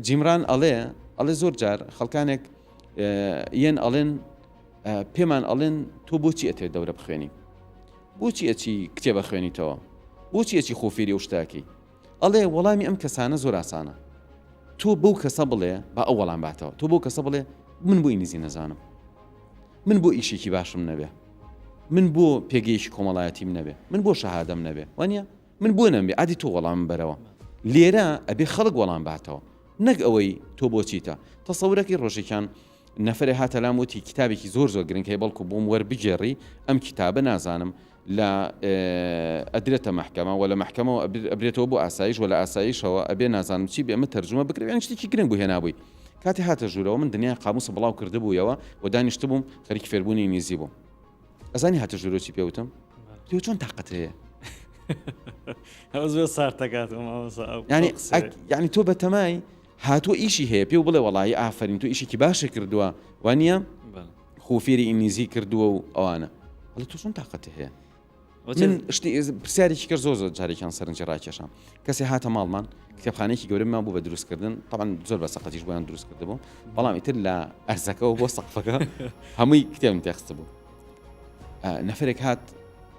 جیمران ئەڵێ ئەڵێ زۆر جار خەڵکانێک یەن ئەڵێن پێمان ئەڵێن تۆ بۆچی ئەتێ دەورە بخوێنی بۆچی ئەچی کتێبە خوێنیتەوە بۆچی ئەچی خۆفێری ئەو شتاکەی ئەڵێ وەڵامی ئەم کەسانە زۆر ئاسانە تۆ بەو کەسە بڵێ با ئەو وەڵام باتەوە تۆ بۆ کەسە بڵێ من بۆ ئینگلیزی نەزانم من بۆ ئیشێکی باشم نەبێ من بۆ پێگەیەکی کۆمەڵایەتیم نەبێ من بۆ شەهادەم نەبێ وانە من بۆ نەمبێ ئادی تۆ وەڵام بەرەوە لێرە ئەبێ خەڵک وەڵام باتەوە نەک ئەوەی تۆ بۆچیتە تەسەورەکەی ڕۆژێکیان نەفرێ هاتە لام وتی کتابێکی زۆر زۆر گرنگ هەیە بەڵکو بۆم وەربگێڕی ئەم کتابە نازانم لە ئەدرێتە مەحکەمە وە لە مەحکەمەوە ئەبرێتەوە بۆ ئاسایش وە لە ئاسایشەوە ئەبێ نازانم چی بێ ئەمە تەرجومە بکرێ یانی شتێکی گرنگ بوو هێنابووی کاتی هاتە ژوورەوە من دنیای قاموسە بڵاو کردبوویەوە و دانیشتبووم خەریکی فێربوونی ئینگلیزی بووم ئەزانی هاتە ژوورەوە چی پێ وتم تۆ چۆن تاقەت هەیە زۆر سارد ینی یعنی تۆ بەتەمای هاتووە ئیشی هەیە پێو بڵێ وەڵایی ئافرین تۆ ئیشێکی باشی کردووە وانە خۆ فێری ئینگلیزی کردووە و ئەوانە ئەڵێ تۆ چۆن تاقەتی هەیە من شتی پرسیارێکی کرد زۆر زۆر جارێکیان سەرنجی ڕاکێشام کەسێ هاتە ماڵمان کتێبخانێکی گەورەمان بوو بە دروستکردن طبعا زۆر بە سەقەتیش بۆیان دروست کردبوو بەڵام ئیتر لە ئەرزەکەەوە بۆ سەقفەکە هەمووی کتێبم تێخست بوو نەفرێک هات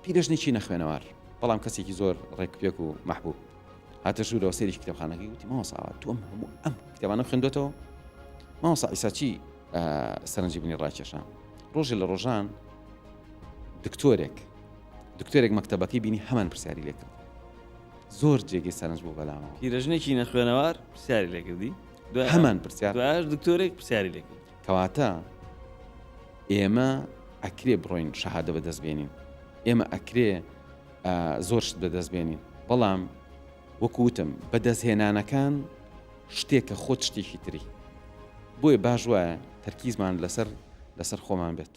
پیرەژنێکی نەخوێنەوار بەڵام کەسێکی زۆر ڕێکپێک و محبوب هاتە ژوورەوە سەیری کتێبخانەکەی وتی مامۆستا تۆ ئەم هەموو ئەم کتێبانە خوێندۆتەوە مامۆستا ئیسا چی سەرنجی بنی ڕاکێشا ڕۆژێ لە ڕۆژان دکتۆرێک دکتۆرێک مەکتەبەکەی بینی هەمان پرسیاری لێکرد زۆر جێگەی سەرنج بوو بەلامەوە پیرەژنێکی نەخوێنەوار پرسیاری لێکردی هەمان پرسیار دکتۆرێک پرسیاری لێکرد کەواتە ئێمە ئەکرێ بڕۆین شەهادە بەدەست بێنین ئێمە ئەکرێ زۆر شت بەدەست بێنین بەڵام وەکو وتم بەدەستهێنانەکان شتێکە خۆت شتێکی تری بۆیە باش وایە تەرکیزمان لەسەر لەسەر خۆمان بێت.